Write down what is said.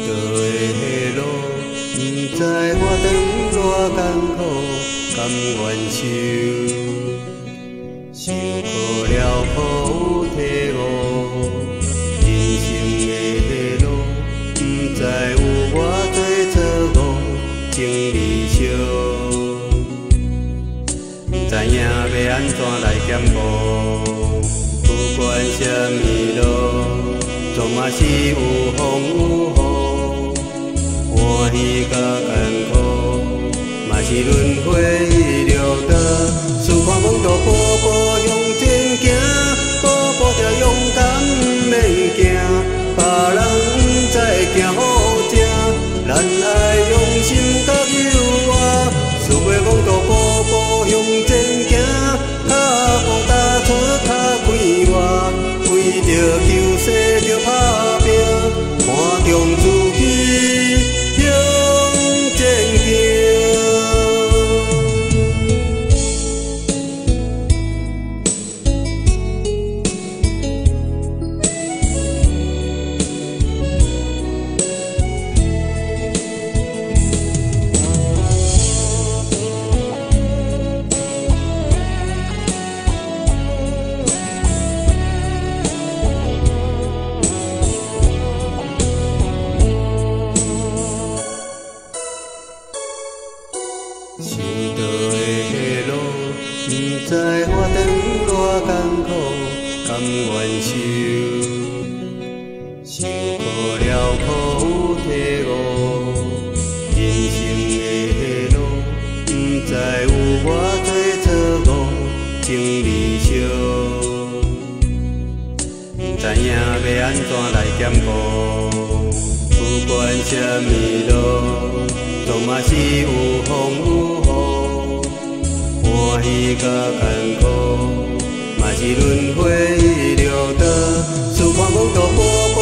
道的路，毋知活长偌艰苦，甘愿受，受苦了苦有体悟。人生的路，毋知有偌济错误，情理相，毋知影欲按怎来兼顾。不管啥物路，总嘛是有风有雨，欢喜佮艰苦，嘛是轮回六道。试看讲著步步向前行，步步著勇敢免惊，别人毋知行好正，咱爱用心佮有活。想欲讲著步步向前行，跤步踏出较快活，为著求生著拍拼，看重自己向前行。修道的路，毋知活长偌艰苦，甘愿受，受苦了苦有体悟。人生的路，毋知有偌济错误，情理相，毋知影欲按怎来兼顾。不管啥物路，总嘛是有风有雨，欢喜佮艰苦，嘛是轮回六道。试看讲著步步